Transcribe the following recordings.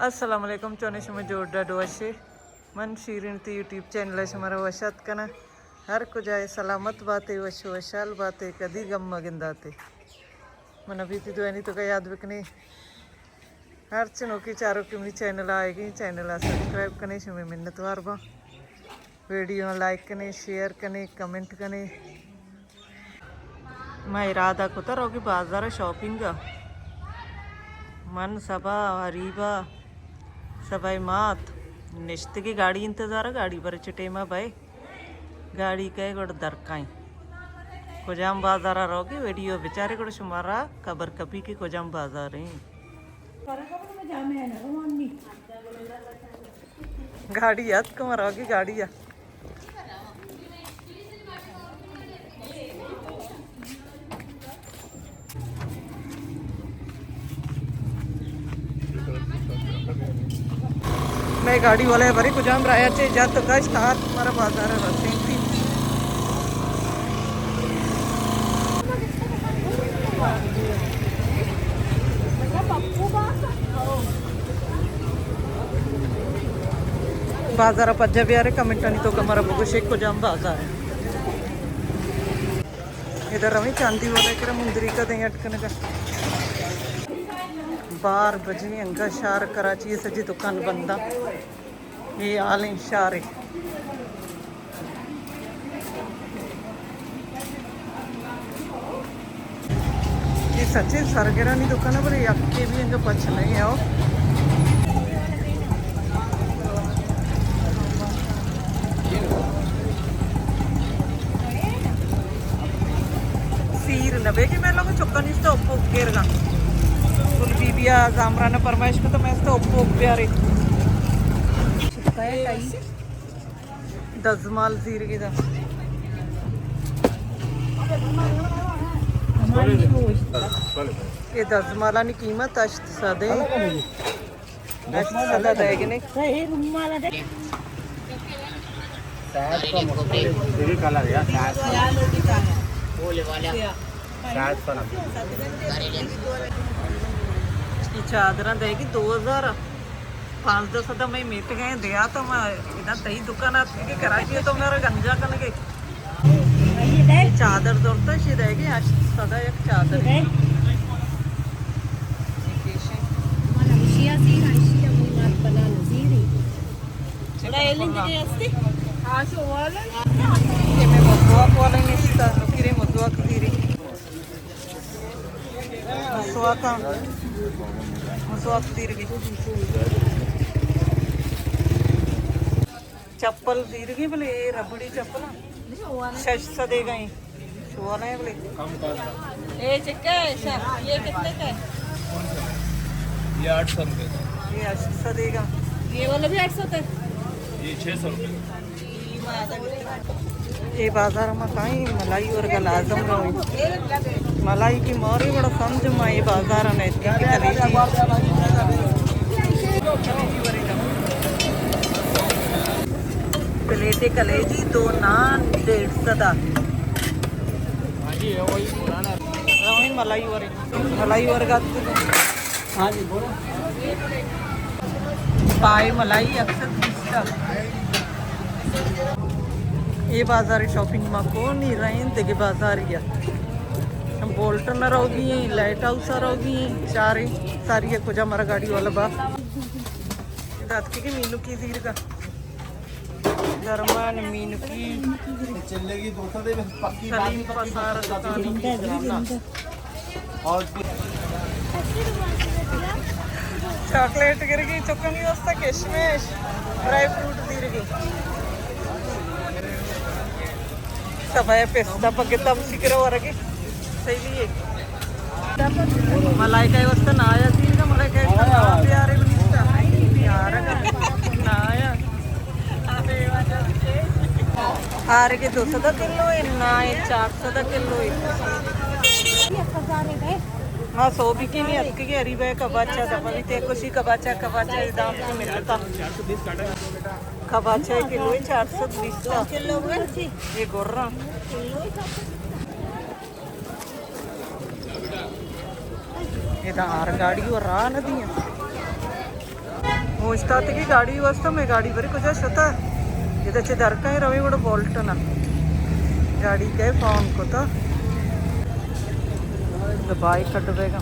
السلام علیکم، چونے شما؟ جوڑ ڈاڈ وشے؟ من شیرین تی یوٹیوب چینل ءَ شمارا وش آتک کناں۔ ہر کجا ئے سلامت باتے، وش وشحال باتے، کدی غم مگنداتے۔ من ابھی تی دوانی تو کا یاد بکنے۔ ہر چنوکی چاروکی منی چینل آئے گی، چینل ءَ سبسکرائب کنے، شمے منتوار باں۔ ویڈیو لائک کنے، شیئر کنے، کمنٹ کنے۔ ما ارادہ کتا روگی بازار شاپنگ ءَ۔ من سبا اریبا سبا مات نشتگی گاڑی انتظار، گاڑی پر چٹے ما بئے، گاڑی کئے گڑ درکائیں۔ کجام بازار روگی ویڈیو بچارے گڑ شمارا خبر کپی کہ کجام بازار ہیں۔ گاڑی اتک، ما روگی گاڑی ءَ۔ مئے گاڑی والا ءَ برے کجام راہ ءَ چہ جت کشت آت، مارا بازار ءَ رسینتی۔ بازار ءَ پجا بیارے، کمنٹانی توکا مارا بگوشے کجام بازار ہے۔ ادا رویں چاندی والا کرا مندری کا دیں اٹکنگا۔ بار بجی انگا شار کراچی سجی دکان بنداں۔ اے آلیں شارے۔ اے سچیں سرگرانی دکان ہے، بلے یکے بھی انگا پچ نہیں ہے۔ سیر نہ بیگی میں لوگ چکا نیستا اپو گیر گا۔ بول بی بیا زامرا نے فرمائش کو تو میں تو اپو بیارے۔ دزمال زیرگی دا۔ یہ دزمالانی قیمت اشت سد ہے۔ اشت سد دیگی نے۔ یہ چادراں دیگی دو ہزار۔ پانزدہ سد میں میت گئے دیا تو میں ادا تئی دکان آت کہ کراچی تو میرا گنجا کن گئے۔ چادر زورتا شی دے گی اشت سد یک چادر۔ کہ میں مزواک والا نشتا، نکرے مزواک زیری۔ مسواکاں، مسواک زیرگی۔ چپل زیرگی بلے اے ربڑی چپل شش سدے گئیں۔ شوالا ہیں بلے۔ اے چکا ہے شا، یہ کتنے کا ہے؟ یہ آٹھ سو روپے کا۔ یہ آٹھ سو دے گا۔ یہ والا بھی آٹھ سو کا ہے؟ یہ چھ سو روپے کا۔ اے بازار ما کائیں ملائی ورگا لازم رویں۔ ملائی کی موری بڑا سمجھ ما اے بازار نے اتکی کلیجی۔ پلیٹ کلیجی دو نان ڈیڑھ سدا۔ رویں ملائی ورگا۔ ملائی ورگا۔ ہاں جی، بولو۔ پائے ملائی یک سد بیست۔ اے بازار شاپنگ ما کو نی رہیں دگہ بازار یا۔ بولٹن روگی ہیں، لائٹ ہاؤس روگی ہیں، چارے ساری کجا مارا گاڑی والا با۔ دات کی مینو کی زیرگا۔ درمان مینکی۔ چلے گی دو سو دے، بس پکی بات سلیم نہیں، پکی پسار پکی دکانی۔ اور چاکلیٹ گرگی، چکانی واسطہ کشمش، ڈرائی فروٹ دیرگی۔ سبایا پستہ پکتا سکرا ورگی۔ صحیح ہے۔ ملائکہ واسطہ نہ آیا تھی، ملائکہ واسطہ نہ پیارے منسٹر۔ پیارا نہ آیا۔ آرگ دو سد کلو ہے، نہ ہے چار سد کلو ہے۔ ہاں، سو بھی کی نہیں اتکی گی، اری بھائی کباچا دبا بھی تے کسی کباچا، کباچا دام سے ملتا۔ کباچا کلو ہے چار سد بیس کا۔ یہ گورا۔ ادا ہر گاڑی و راہ نہ دیا۔ استاتگی گاڑی واسطہ، میں گاڑی بری کجا شتا؟ ادا چہ درکائیں روی وڑ بولٹن ءَ۔ گاڑی کئے فون کتا؟ دبائی کٹ بیگا۔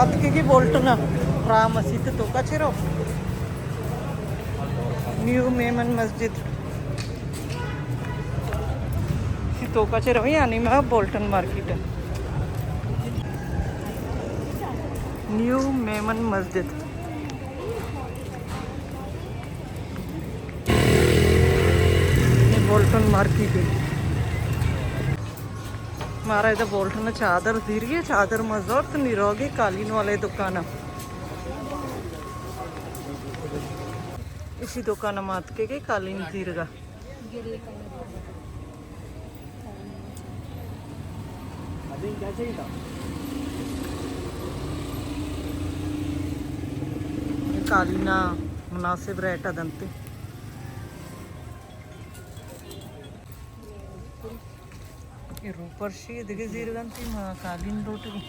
اتکگی بولٹن ءَ، راہ مسیت توکا چہ رو۔ نیو میمن مسجد۔ سی توکا چہ روی، یعنی ما بولٹن مارکیٹ۔ نیو میمن مسجد۔ یہ بولٹن مارکیٹ ہے۔ مارا ادا بولٹن چادر زیرگی، چادر ما زرت، نی روگی قالین والے دکان۔ اسی دکان ما اتکگی قالین زیرگا۔ قالینا مناسب ریٹ ءَ دنت۔ اے روپرشی دگہ زیرگ انت، ما قالین لوٹگی۔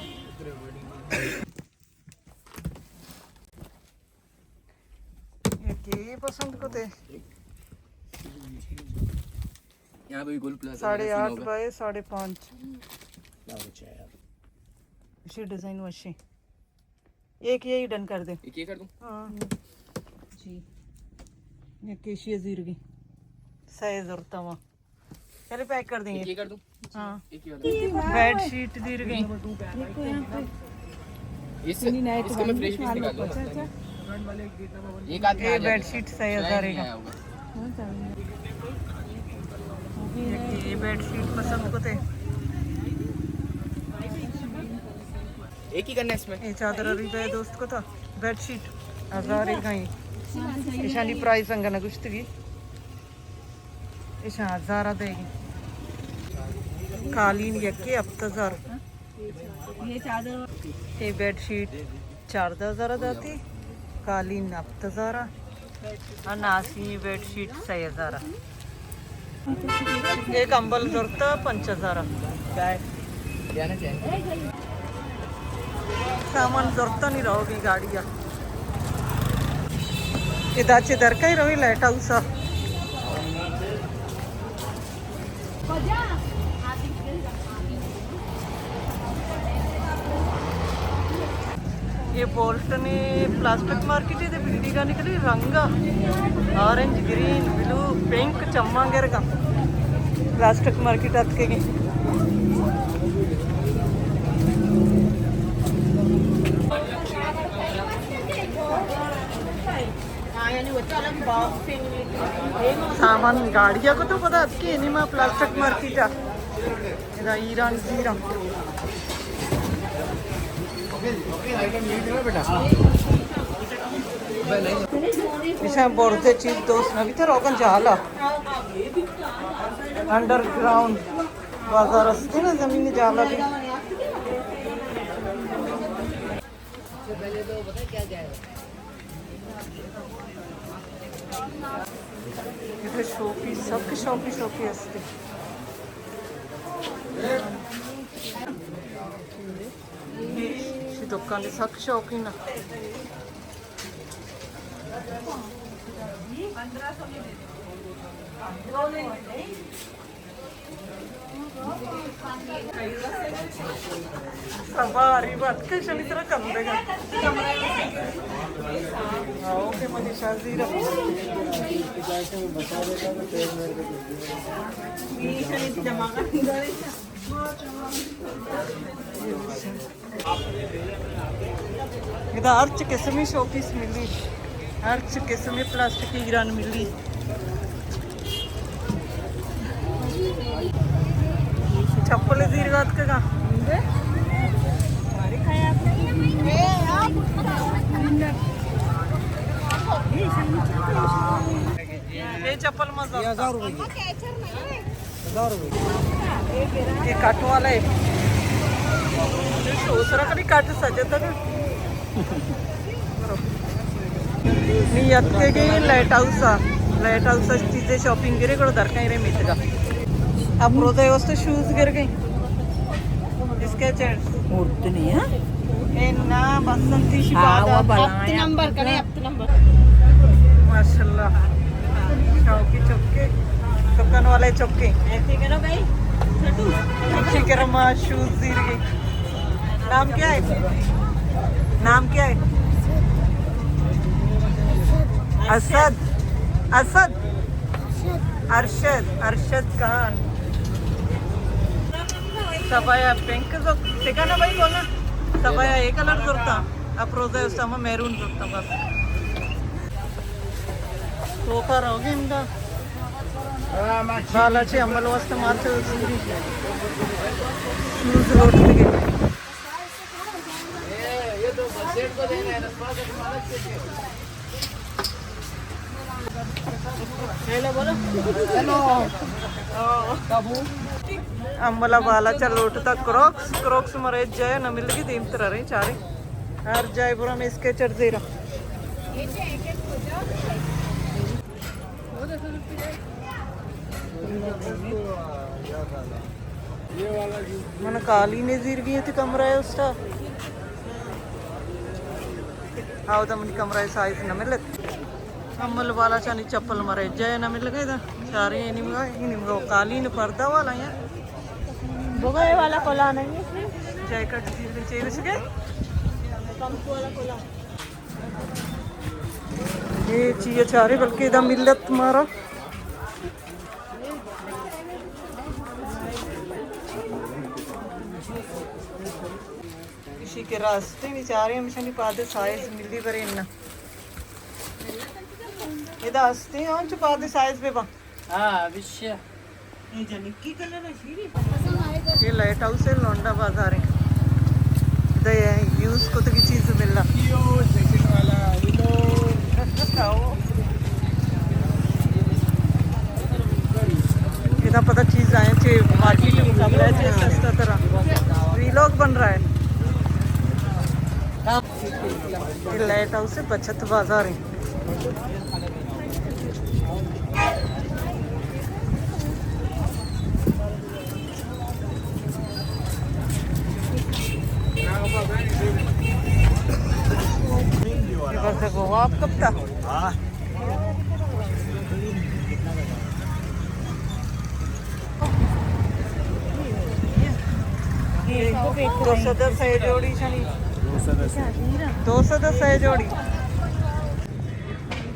اے کہ پسند کتے؟ یہاں پہ بھی گول پلازا ساڑھے آٹھ بائی ساڑھے پانچ۔ اسی ڈیزائن وشی۔ ایک یہی ڈن کر دے۔ ایک یہ کر دوں؟ ہاں۔ جی۔ یہ کیشی زیرگی۔ سائز اور توا۔ چلے پیک کر دیں۔ ایک یہ کر دوں؟ ہاں۔ ایک یہ والا۔ بیڈ شیٹ زیرگی۔ اس، اس کا میں فریش پیس نکال دوں۔ ایک آدھ اے بیڈ شیٹ سئے ہزار کا۔ یہ بیڈ شیٹ پسند کتے؟ ایک ہی کرنا ہے اس میں۔ اے چادر اری بے دوست کتا، بیڈ شیٹ ہزار ایک گئی۔ ایشانی پرائز انگا نہ گشتگی۔ ایشاں ہزار دے گی۔ قالین یکی ہفت ہزار۔ یہ چادر، یہ بیڈ شیٹ چاردہ ہزار داتی، قالین ہفت ہزار، اور ناسی بیڈ شیٹ سئے ہزار۔ اے کمبل زرتا پنچ ہزار۔ سامان زرتا نہیں رہو گی گاڑی۔ ادا چہ در کئی روی لائٹ ہاؤس ءَ۔ یہ بولٹن ءِ پلاسٹک مارکیٹ ہے، بلڈنگ نکلی رنگ آرنج، گرین، بلو، پنک، چماں گرگا۔ پلاسٹک مارکیٹ اتکگی۔ سامان گاڑی کو تو پتا اتکگی، نی ما پلاسٹک مارکیٹ۔ ادا ایران زیرا۔ ایشاں برزے چیز دوست نہ بیت، روگن جالا۔ انڈر گراؤنڈ بازار است نا، زمین جالا بھی۔ ادا شوپیس، سک شوپیس، شوپیس است۔ ایشی دکان سک شوقین۔ سباری بات کشنی طرح کم دے گا۔ آؤ کہ منی شازی رکھو۔ ادا ہرچ قسمی شوپیس ملی، ہرچ قسمی پلاسٹکی ایران ملی۔ چپل زیر گات کا۔ یہ چپل مزہ۔ یہ ہزار روپے کی۔ ہزار روپے۔ یہ کٹ والا ہے۔ دوسرا کبھی کٹ سجتا نا۔ نیت کے گئی لائٹ ہاؤس آ۔ لائٹ ہاؤس آ چیزیں شاپنگ کرے، گڑا در کہیں رے میتگا۔ اب روزے واسطے شوز گر گئی۔ اسکیچرز۔ مورت نہیں ہے۔ اے نا، بس انتی شی ہاں، پادا۔ وہ بلا ہفت نمبر کرے، ہفت نمبر۔ ماشاءاللہ۔ شوقی چکے، دکان والے چکے۔ ایسے کرو بھائی، چھوٹو۔ اسی کرم شوز زیر گئی۔ نام کیا ہے؟ نام کیا ہے؟ اسد۔ اسد۔ ارشد۔ ارشد خان۔ صفایا پنک زرت، تکانا بھائی بولا۔ صفایا اے کلر زرتا، افروزہ استا ما میرون زرتا بس۔ تو کا رہو گے اندا؟ بالا چے امل واسطہ مارتے شوز لوٹ دیگے۔ ہیلو، بولو۔ ہیلو۔ امل ءَ بالا چہ لوٹتا کروکس، کروکس مارا ہچ جاہ ءَ نہ ملگی، دیمترا رئیں چاریں۔ ہر جاہ ءَ برا میں اسکیچر زیرا۔ من قالین زیرگی تی کمرہ ءَ استا۔ اودا منی کمرہ ءِ سائز نہ ملت۔ امل بالا چانی چپل مارا ہچ جاہ ءَ نہ ملگے دا۔ چاریں اے نیمگا، اے نیمگا وہ قالین پردہ والا ہے۔ بگا اے والا کلا نہیں ہے اس میں۔ جیکٹ زیرگی چے گشگے؟ پمپ والا کلا۔ اے چیئے چارے بلکہ ادا ملت مارا۔ اشی کہ راستے بیچارے ہمشانی پادے سائز ملی برے نا۔ ادا ہستے ہاں چو پادے سائز بے با۔ ہاں، بشیا۔ اے لائٹ ہاؤس ہے، لونڈا بازار ہے۔ دے یوز کتگی چیز ملا۔ ادا پتہ چیز آئیں چے مارکیٹ مقابلہ ہے، چے سستا طرح۔ ویلاگ بن رہا ہے۔ یہ لائٹ ہاؤس ہے، بچت بازار ہے۔ بس گواب کپتا۔ دو سد سئے جوڑی چنی۔ دو سد سئے جوڑی۔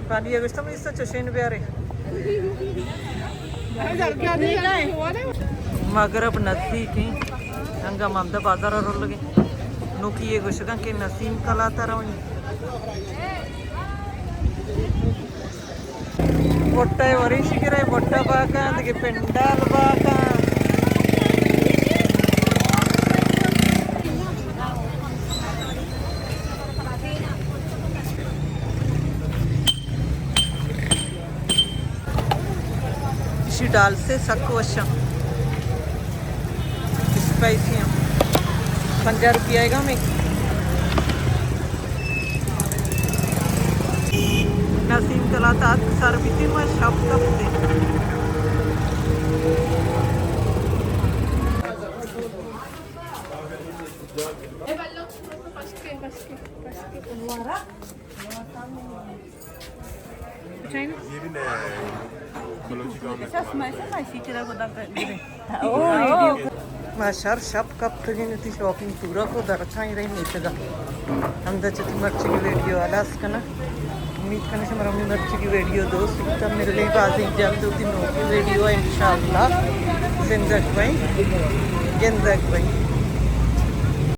پانی اگشتم اس چشین بیارے۔ مغرب نزدیک ہیں۔ انگا ممدا بازار رول گے۔ نوکی یہ گوشگاں کہ نسیم کلا ترونی۔ بھٹہ ءِ وریشی گرئے، بھٹہ باکاں، دگہ پنڈال باکاں۔ اشی ڈال سے سک وشاں۔ اسپائسی ہیں۔ پنجاہ روپیہ آئے گا ہمیں۔ نسیم کلا تا اتک سر بیتی ما شپ کپتے۔ یہ بھی نیا ہے، بلوچی کام ہے۔ ما شر شپ کپتگیں، وتی شاپنگ پورا کو، درکاں رہی میتگا۔ ہمدا چہ وتی مرچی ویڈیو ہلاس کناں۔ امید کناں شمارا منی مرچی ویڈیو دوست بوتا۔ ملیں بازیں جلد وتی نوکی ویڈیو ءَ انشاءاللہ۔ زندگ بئیں، گندگ بئیں۔